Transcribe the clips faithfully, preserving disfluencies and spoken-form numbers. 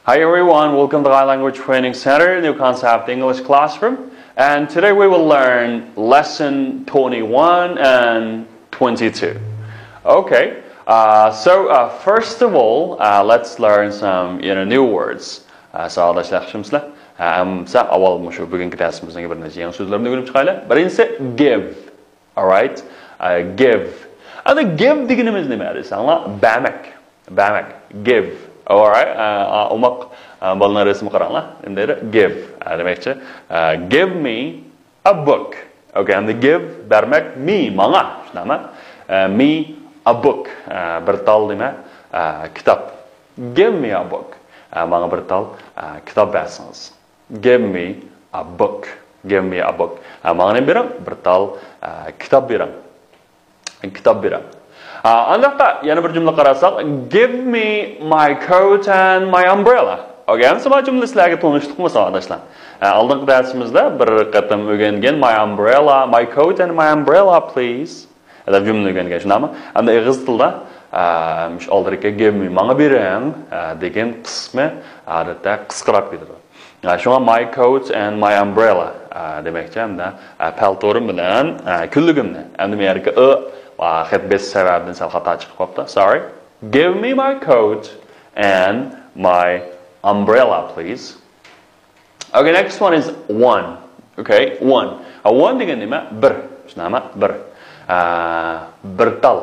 Hi everyone, welcome to Thai Language Training Center, New Concept English Classroom. And today we will learn lesson twenty-one and twenty-two. Okay, uh, so uh, first of all, uh, let's learn some you know, new words. Uh, ساۋاقداشلار، ياخشىمۇسىلەر؟ ھە، ئەمسە ئاۋۋال مۇشۇ بۈگۈنكى دەرسىمىزدىكى بىر نەچچە يېڭى سۆزلەرنى ئۆگىنىپ چىقايلى. بىرىنچىسى give. Alright. Uh, give. ئەمدى give دېگىنىمىز نېمە دېسەڭلار؟ بەرمەك. بەرمەك. Give. Alright. Uh, ئوماق uh, بالىنىڭ رەسىمىگە قاراڭلار. نېمە دەيدۇ؟ Give. Uh, دېمەكچى. Uh, give me a book. Okay. ئەمدى give بەرمەك me ماڭا. شۇنداقمۇ؟ Uh, me a book. Uh, بىر تال نېمە؟ Uh, كىتاب. Give me a book. Uh, ماڭا بىر تال uh, كىتاب بەرسىڭىز. Give me a book. Give me a book. ھە، ماڭا نېمە بېرىڭ؟ بىر تال، ئە، كىتاب بېرىڭ. كىتاب بېرىڭ. ئە، ئانداقتا يەنە بىر جۈملە قارىساق، give me my coat and my umbrella. Okay، ئەمسە ما جۈملە سىلەرگە تونۇشلۇقمۇ، ساۋاقداشلار؟ ئە، ئالدىنقى دەرسىمىزدە بىر قېتىم ئۆگەنگەن my umbrella, my coat and my umbrella, please. دەپ جۈملىنى ئۆگەنگەن، شۇنداقمۇ؟ ئەمدى ئېغىز تىلدا، ئە، مۇشۇ ئالدىدىكى give me، ماڭا بېرىڭ، ئە، دېگەن قىسمى ئادەتتە قىسقىراپ كېتىدۇ. ئە، شۇڭا my coat and my umbrella، ئە، دېمەكچى، ئەمدى، ئە، پەلتورۇم بىلەن، ئە، كۈنلۈكۈمنى. ئەمدى بۇ يەردىكى ئۆ، ئە، خەت بېسىش سەۋەبىدىن سەل خاتا چىقىپ قاپتۇ. Sorry. Give me my coat and my umbrella, please. Okay, next one is one. Okay, one. Uh, one دېگەن نېمە؟ بىر. شۇنداقمۇ؟ بىر. Uh, بىر تال.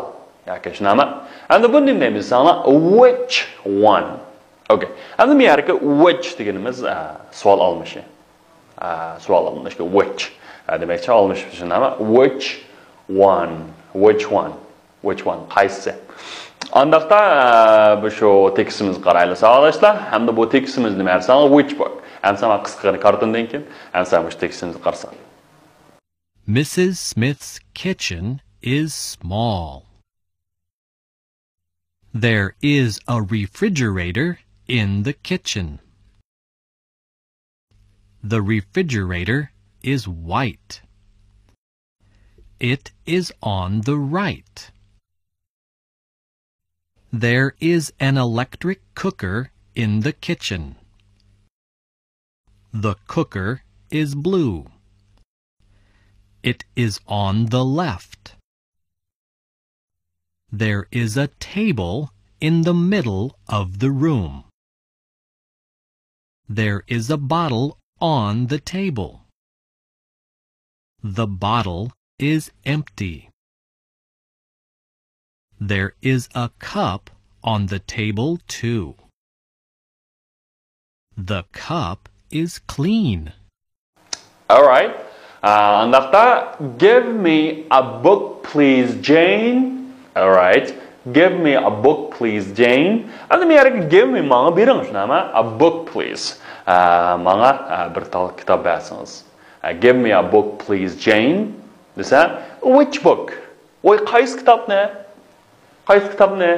ياكى شۇنداقمۇ؟ ئەمدى بۇنى نېمە دەيمىز دېسەڭلار؟ Which one? Okay. ئەمدى بۇ يەردىكى which دېگىنىمىز uh, سوئال ئالمىشى. Uh, سوئال ئالمىشى which. Uh, دېمەكچى ئالمىشى شۇنداقمۇ؟ Which one? Which one? Which one? قايسىسى؟ ئانداقتا، ئە، بۇ شۇ تېكىستىمىزگە قارايلى، ساۋاقداشلار. ھەمدە بۇ تېكىستىمىز نېمە دېسەڭلار، which book. ئەمسە مانا قىسقىغىنە كارتون دېگەن كېيىن، ئەمسە مۇشۇ تېكىستىمىزگە قارىساق. Missus Smith's kitchen is small. There is a refrigerator in the kitchen. The refrigerator is white. It is on the right. There is an electric cooker in the kitchen. The cooker is blue. It is on the left. There is a table in the middle of the room. There is a bottle on the table. The bottle is empty. There is a cup on the table too. The cup is clean. Alright. ئانداقتا give me a book please Jane. Alright. Give me a book please Jane. ئەمدى بۇ يەردىكى give me ماڭا بېرىڭ شۇنداقمۇ؟ A book please. ئە، ماڭا ئە، بىر تال كىتاب بەرسىڭىز. ئە، give me a book please Jane دېسە، which book? ۋاي قايسى كىتابنى؟ قايسى كىتابنى؟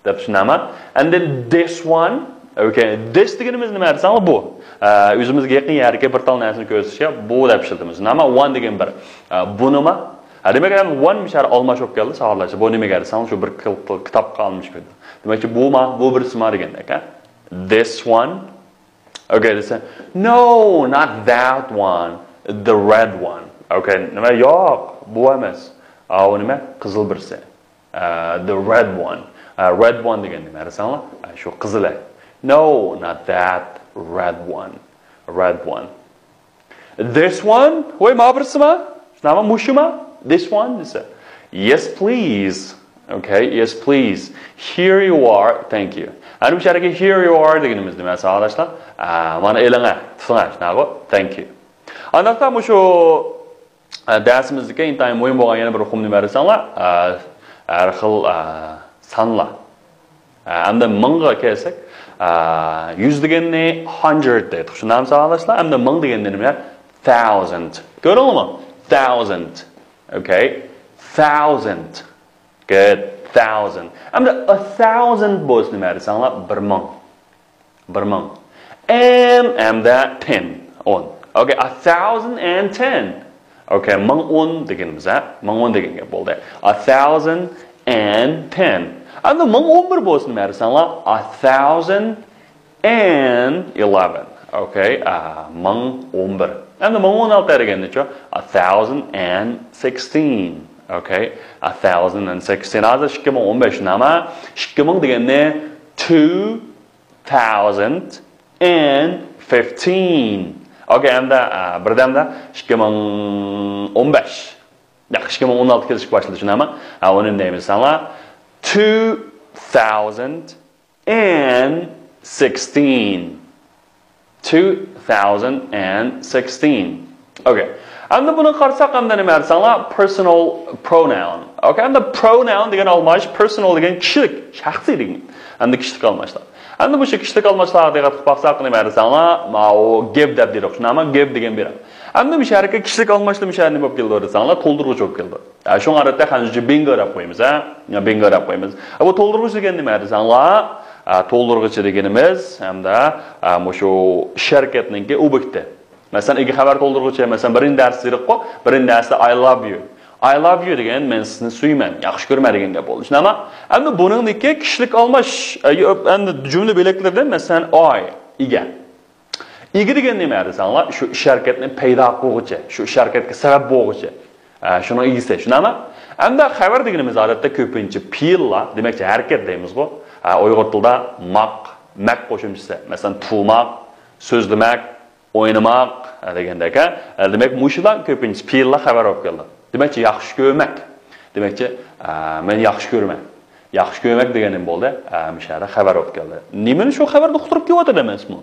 دەپ شۇنداقمۇ؟ And then this one. Okay. This دېگىنىمىز نېمە دېسەڭلار بۇ. ئە، ئۆزىمىزگە يېقىن يەردىكى بىر تال نەرسىنى كۆرسىتىشكە بۇ دەپ ئىشلىتىمىز. شۇنداقمۇ؟ One دېگەن بىر. ئە، بۇنىمۇ؟ ھە، دېمەك، ئەمدى one مىشار ئالماش بولۇپ كەلدى، ساۋاقداشلار. بۇ نېمىگە دېسەڭلار شۇ بىر كىتابقا ئالمىشىپ كەتتى. دېمەكچى، بۇما، بۇ بىرسىما دېگەندەك، ھە؟ This one. Okay دېسە، no, not that one. The red one. Okay، نېمە؟ ياق، بۇ ئەمەس. ئاۋۇ نېمە؟ قىزىل بىرسى. ئە، the red one. ئە، red one دېگەن نېمە دېسەڭلار؟ ئە، شۇ قىزىلى. No, not that red one. Red one. This one? ۋاي، ما بىرسىما؟ شۇنداقمۇ؟ مۇشۇما؟ This one دېسە. Yes, please. Okay, yes, please. Here you are. Thank you. ئەنە مۇشۇ يەردىكى here you are دېگىنىمىز نېمە، ساۋاقداشلار؟ ئە، مانا ئېلىڭە، تۇتۇڭە، شۇنداققۇ؟ Thank you. ئانداقتا مۇشۇ ئە، دەرسىمىزدىكى ئىنتايىن مۇھىم بولغان يەنە بىر ئۇقۇم نېمە دېسەڭلار، ئە، ھەر خىل، ئە، سانلار. ئە، ئەمدى مىڭغا كەلسەك، ئە، يۈز دېگەننى hundred دەيدۇ. شۇنداقمۇ ساۋاقداشلار؟ ئەمدى مىڭ دېگەننى نېمە؟ Thousand. كۆردۈڭلارمۇ؟ Thousand. Okay. Thousand. Good. Thousand. ئەمدى a thousand بولسا نېمە دېسەڭلار؟ بىر مىڭ. بىر مىڭ. And، ئەمدى ten، ئون. Okay, a thousand and ten. Okay, مىڭ ئون دېگىنىمىز، ھە؟ مىڭ ئون دېگەن گەپ بولدى. A thousand and ten. ئەمدى مىڭ ئون بىر بولسا نېمە دېسەڭلار؟ A thousand and eleven. Okay, مىڭ ئون بىر. ئەمدى مىڭ ئون ئالتە دېگەننىچۇ؟ A thousand and sixteen. Okay, a thousand and sixteen. ھازىر ئىككى مىڭ ئون بەش نېمە؟ ئىككى مىڭ دېگەننى two thousand and fifteen. Okay, ئەمدى بىردەمدە ئىككى مىڭ ئون بەش. ياق، ئىككى مىڭ ئون ئالتە كېلىشكە باشلىدى، شۇنداقمۇ؟ ھە، ئۇنى دەيمىز ساڭا. Two thousand and sixteen. Two thousand and sixteen. Okay. ئەمدى بۇنى قارىساق، ئەمدى نېمە دېسەڭلار؟ Personal pronoun. Okay, ئەمدى pronoun دېگەن ئالماش، personal دېگەن كىشىلىك، شەخسىي دېگەن. ئەمدى كىشىلىك ئالماشلار. ئەمدى مۇشۇ كىشىلىك ئالماشلارغا دىققەت قىلىپ باقساق، نېمە دېسەڭلار؟ ماۋۇ give دەپ دېدۇق، شۇنداقمۇ؟ Give دېگەن بېرىڭ. ئەمدى مۇشۇ يەرگە كىشىلىك ئالماشلار مۇشۇ يەردە نېمە بولۇپ كېلىدۇ دېسەڭلار؟ تولدۇرغۇچ بولۇپ كېلىدۇ. ھە، شۇڭا ئادەتتە خەنزۇچە بىنگو دەپ قويىمىز، ھە؟ يا بىنگو دەپ قويىمىز. ھە، بۇ تولدۇرغۇچ دېگەن نېمە دېسەڭلار؟ ھە، تولدۇرغۇچ دېگىنىمىز ھەمدە، ھە، مۇشۇ شىركەتنىڭكى ئوبيېكتى. مەسىلەن، ئىگە خەۋەر تولدۇرغۇچى، مەسىلەن، بىرىنچى دەرستە دېدۇققۇ، بىرىنچى دەرستە I love you. I love you دېگەن مەن سىزنى سۆيىمەن، ياخشى كۆرىمەن دېگەن گەپ بولدى. شۇنداقمۇ؟ ئەمدى بۇنىڭدىكى كىشىلىك ئالماش، ئە، يو-، ئەمدى جۈملە بۆلەكلىرىدىن، مەسىلەن، I، ئىگە. ئىگە دېگەن نېمە دېسەڭلار، شۇ شىركەتنى پەيدا قىلغۇچى، شۇ شىركەتكە سەۋەب بولغۇچى. ئە، شۇنىڭ ئىگىسى، شۇنداقمۇ؟ ئەمدى خەۋەر دېگىنىمىز ئادەتتە كۆپىنچە پېئىللار، دېمەكچى ھەرىكەت دەيمىزغۇ. ئە، ئۇيغۇر تىلىدا ماق، مەك قوشۇمچىسى. مەسىلەن، تۇماق، سۆزلىمەك، ئوينىماق، ئە، دېگەندەك، ئە، دېمەك، مۇشۇلار كۆپىنچە پېئىللار خەۋەر بولۇپ كېلىدۇ. دېمەكچى ياخشى كۆرمەك. دېمەكچى، ئە، مەن ياخشى كۆرىمەن. ياخشى كۆرمەك دېگەن نېمە بولدى؟ ئە، مۇشۇ يەردە خەۋەر بولۇپ كەلدى. نېمىنى شۇ خەۋەردە ئۇقتۇرۇپ كېلىۋاتىدۇ ئەمەسمۇ؟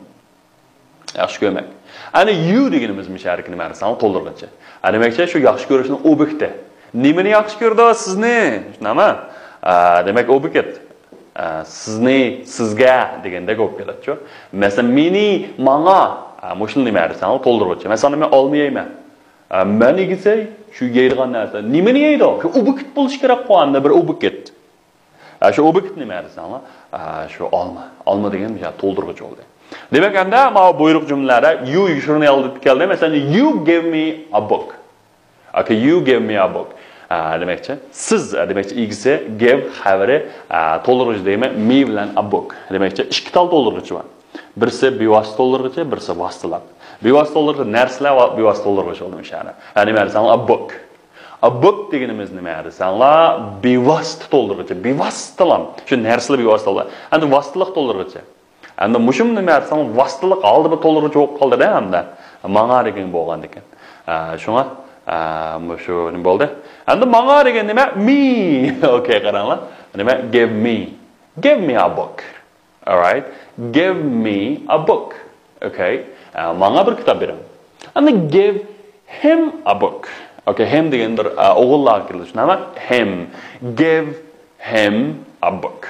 ياخشى كۆرمەك. ئەنە you دېگىنىمىز مۇشۇ يەردىكى نېمە دېسەڭلار، تولدۇرغۇچى. ئە، دېمەكچى شۇ ياخشى كۆرۈشنىڭ ئوبيېكتى. نېمىنى ياخشى كۆرىدۇ؟ سىزنى. شۇنداقمۇ؟ ئە، دېمەك، ئوبيېكت. ئە، سىزنى، سىزگە دېگەندەك بولۇپ كېلىدىچۇ. مەسىلەن، مېنى، ماڭا. ئە، مۇشۇنى نېمە دېسەڭلار، تولدۇرغۇچى. مەسىلەن، مەن ئالما يەيمەن. ئە، مەن يېسەم، شۇ يەيدىغان نەرسە. نېمىنى يەيدۇ؟ شۇ ئوبيېكت بولۇشى كېرەكقۇ، ئەمدى بىر ئوبيېكت. ئە، شۇ ئوبيېكت نېمە دېسەڭلار؟ ئە، شۇ ئالما. ئالما دېگەن يا تولدۇرغۇچ بولدى. دېمەك، ئەمدى ماۋۇ بۇيرۇق جۈملىلەردە you يوشۇرۇن ئالدىپ كەلدى. مەسىلەن، you give me a book. Okay, you give me a book. ئە، دېمەكچى، سىز، ئە، دېمەكچى، ئىگىسى، give خەۋىرى، ئە، تولدۇرغۇچى دېگەن me بىلەن a book. دېمەكچى، ئىككى تال تولدۇرغۇچى بار. بىرسى بىۋاسىتە تولدۇرغۇچى، بىرسى ۋاسىتىلىق. بىۋاسىتە تولدۇرغۇچى نەرسىلەر ۋە بىۋاسىتە تولدۇرغۇچى بولدى مۇشۇ يەردە. يەنى نېمە دېسەڭلار، a book. A book دېگىنىمىز نېمە دېسەڭلار، بىۋاسىتە تولدۇرغۇچى، بىۋاسىتىلام. شۇ نەرسىلەر بىۋاسىتە تولدۇرغۇچى. ئەمدى ۋاسىتىلىق تولدۇرغۇچى. ئەمدى مۇشۇمۇ نېمە دېسەڭلار، ۋاسىتىلىق ھالدا بىر تولدۇرغۇچى بولۇپ قالدى-دە ئەمدى. ماڭا دېگەن بولغاندىكىن. ئە، شۇڭا، ئە، مۇشۇ نېمە بولدى؟ ئەمدى ماڭا دېگەن نېمە؟ Me. Okay، قاراڭلار. نېمە؟ Give me. Give me a book. Alright. Give me a book. Okay. ئە، ماڭا بىر كىتاب بېرىڭ. ئەمدى give him a book. Okay، him دېگەن بىر، ئە، ئوغۇللارغا كېلىدۇ. شۇنداقمۇ؟ Him. Give him a book.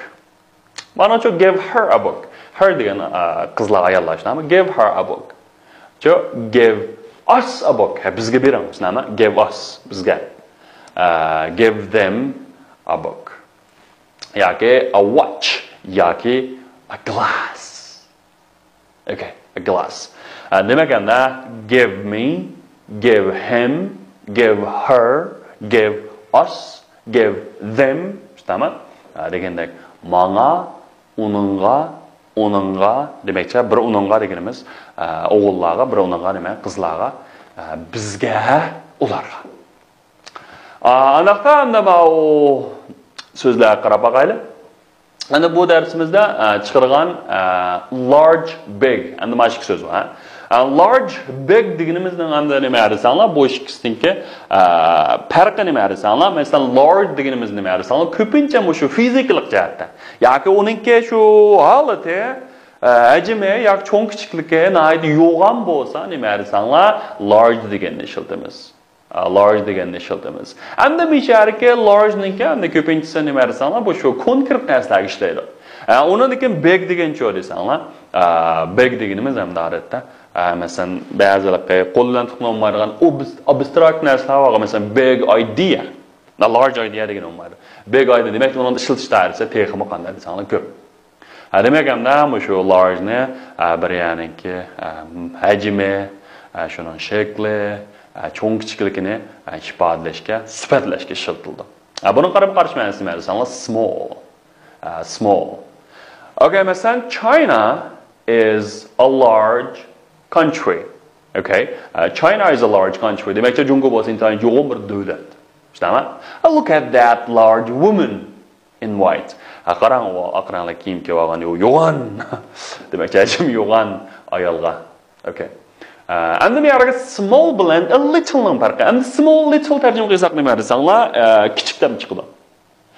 مانىچۇ give her a book. Her دېگەن، ئە، قىزلار، ئاياللار. شۇنداقمۇ؟ Give her a book. چۇ give us a book. ھە، بىزگە بېرىڭ. شۇنداقمۇ؟ Give us، بىزگە. ئە، give them a book. ياكى a watch ياكى a glass. Okay, a glass. ئە، دېمەك ئەمدى give me, give him, give her, give us, give them. شۇنداقمۇ؟ ئە، دېگەندەك ماڭا، ئۇنىڭغا، ئۇنىڭغا، دېمەكچى بىر ئۇنىڭغا دېگىنىمىز، ئە، ئوغۇللارغا، بىر ئۇنىڭغا نېمە، قىزلارغا، ئە، بىزگە، ئۇلارغا. ئا، ئانداقتا ئەمدى ماۋۇ سۆزلەرگە قاراپ باقايلى. ئەمدى بۇ دەرسىمىزدە، ئە، چىقىدىغان، ئە، large، big. ئەمدى مانا ئىككى سۆز بار. ئە، large، big دېگىنىمىزنىڭ ئەمدى نېمە دېسەڭلار، بۇ ئىككىسىنىڭكى، ئە، پەرقى نېمە دېسەڭلار، مەسىلەن، large دېگىنىمىز نېمە دېسەڭلار، كۆپىنچە مۇشۇ فىزىكىلىق جەھەتتە. ياكى ئۇنىڭكى شۇ ھالىتى، ئە، ھەجمى ياكى چوڭ كىچىكلىكى ناھايىتى يوغان بولسا، نېمە دېسەڭلار، large دېگەننى ئىشلىتىمىز. ئە، large دېگەننى ئىشلىتىمىز. ئەمدى مۇشۇ يەردىكى large نىڭكى ئەمدى كۆپىنچىسى نېمە دېسەڭلار، بۇ شۇ كونكرېت نەرسىلەرگە ئىشلەيدۇ. ئە، ئۇنىڭدىن كېيىن big دېگەن چۇ دېسەڭلار، ئە، big دېگىنىمىز ئەمدى ئادەتتە، ئە، مەسىلەن، بەزىلىرى قول بىلەن تۇتقىلى بولمايدىغان ئوبس-، ئابستراكت نەرسىلەر بار، مەسىلەن، big idea. نا، large idea دېگىنى بولمايدۇ. Big idea، دېمەك، ئۇنىڭ ئىشلىتىش دائىرىسى تېخىمۇ قانداق دېسەڭلار كۆپ. ھە، دېمەك، ئەمدى مۇشۇ large نى، ئە، بىر يەرنىڭكى، ئە، ھەجمى، ئە، شۇنىڭ شەكلى، ئە، چوڭ كىچىكلىكىنى، ئە، ئىپادىلەشكە، سۈپەتلەشكە ئىشلىتىلىدۇ. ئە، بۇنىڭ قارىمۇ قارشى مەنىسى نېمە دېسەڭلار، small. ئە، small. Okay، مەسىلەن، China is a large country. Okay. Uh, China is a large country. دېمەكچى، جۇڭگو بولسا ئىنتايىن يوغان بىر دۆلەت. شۇنداقمۇ؟ Look at that large woman in white. ھە، قاراڭ، ئۇ ئاق رەڭلىك كىيىم كىيىپ ئالغان يو-، يوغان. دېمەكچى، ھەجمى يوغان ئايالغا. Okay. ئە، ئەمدى بۇ يەردە small بىلەن a little نىڭ پەرقى. ئەمدى small، little تەرجىمە قىلساق نېمە دېسەڭلار، ئە، كىچىك دەپ چىقىدۇ.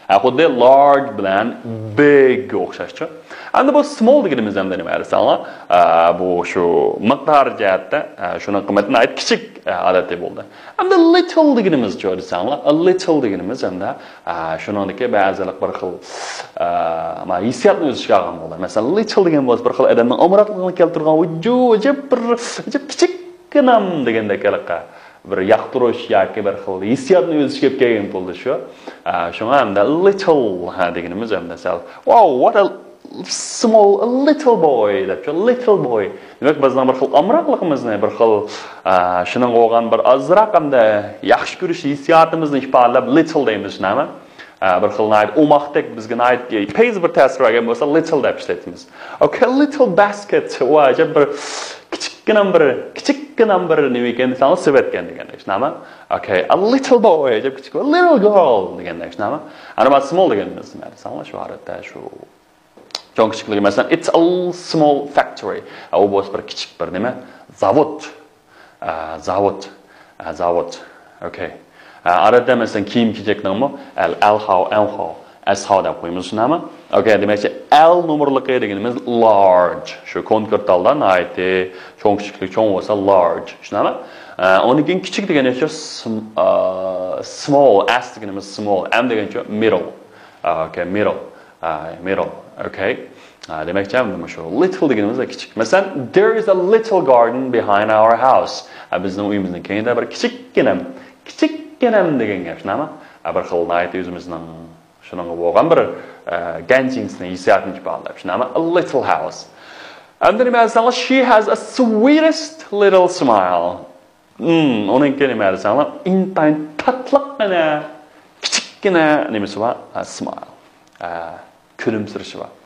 ھە، خۇددى large بىلەن big گە ئوخشاشچۇ. ئەمدى بۇ small دېگىنىمىز ئەمدى نېمە دېسەڭلار، ئە، بۇ شۇ مىقدار جەھەتتە، ئە، شۇنىڭ قىممىتى ناھايىتى كىچىك، ئە، ھالەتتە بولدى. ئەمدى little دېگىنىمىز چۇ دېسەڭلار، a little دېگىنىمىز ئەمدى ئا، شۇنىڭدىكى بەزىلىك بىر خىل، ئا، ما، ھېسسىياتنى ئۆز ئىچىگە ئالغان بولىدۇ. مەسىلەن، little دېگەن بولسا بىر خىل ئادەمنىڭ ئامراقلىقىنى كەلتۈرىدىغان، ۋۇجۇ، ئەجەب بىر، ئەجەب كىچىككىنەم دېگەندەك ھېلىقى بىر ياقتۇرۇش ياكى بىر خىل ھېسسىياتنى ئۆز ئىچىگە ئېلىپ كەلگەن بولىدۇ شۇ. ئا، شۇڭا ئەمدى little، ھە، دېگىنىمىز ئەمدى سەل، wow, what a small, a little boy دەپ شۇ، little boy. دېمەك، بىزنىڭ بىر خىل ئامراقلىقىمىزنى، بىر خىل، ئا، شۇنىڭغا بولغان بىر ئازراق ھەمدە ياخشى كۆرۈش ھېسسىياتىمىزنى ئىپادىلەپ، little دەيمىز، شۇنداقمۇ؟ ئا، بىر خىل ناھايىتى ئوماقتەك، بىزگە ناھايىتى پەيز بىر تەسىر بەرگەن بولسا، little دەپ ئىشلىتىمىز. Okay, little basket. ۋاي، ئەجەب بىر كىچىككىنە بىر، كىچىككىنە بىر نېمە ئىكەن دېسەڭلار، سېۋەتكەن دېگەندەك، شۇنداقمۇ؟ Okay, a little boy، ئەجەب كىچىك، a little girl دېگەندەك، شۇنداقمۇ؟ ئەنە، ما، small دېگەنىمىز نېمە دېسەڭلار، شۇ ھالەتتە شۇ چوڭ كىچىكلىكى، مەسىلەن، it's a small factory. ئە، ئۇ بولسا بىر كىچىك بىر نېمە؟ زاۋۇت. ئە، زاۋۇت. ئە، زاۋۇت. Okay. ئە، ئادەتتە، مەسىلەن، كىيىم-كېچەكنىڭمۇ ئەل، ئەلخاۋ، ئەنخاۋ، ئەسخاۋ دەپ قويىمىز، شۇنداقمۇ؟ Okay، دېمەكچى، ئەل نومۇرلۇقى دېگىنىمىز large. شۇ كونكرېت ھالدا ناھايىتى چوڭ كىچىكلىك، چوڭ بولسا large. شۇنداقمۇ؟ ئە، ئۇنىڭ كېيىن كىچىك دېگەنچە sm-، ئە، small، S دېگىنىمىز small، M دېگەنچە middle. ئە، okay، middle. ئە، middle. Okay. ئە، دېمەكچى، مۇشۇ little دېگىنىمىز كىچىك. مەسىلەن، there is a little garden behind our house. ئە، بىزنىڭ ئۆيىمىزنىڭ كەينىدە بىر كىچىككىنەم، كىچىككىنەم دېگەن گەپ، شۇنداقمۇ؟ ئە، بىر خىل ناھايىتى ئۆزىمىزنىڭ شۇنىڭغا بولغان بىر، ئە، گەنجىنىسىنى، ھېسسىياتىنى ئىپادىلەپ، شۇنداقمۇ؟ A little house. ئەمدى نېمە دېسەڭلار، she has a sweetest little smile. Hmm، ئۇنىڭكى نېمە دېسەڭلار، ئىنتايىن تاتلىققىنە، كىچىككىنە نېمىسى بار؟ ھە، smile. ھە، كۈلۈمسىرىشى بار.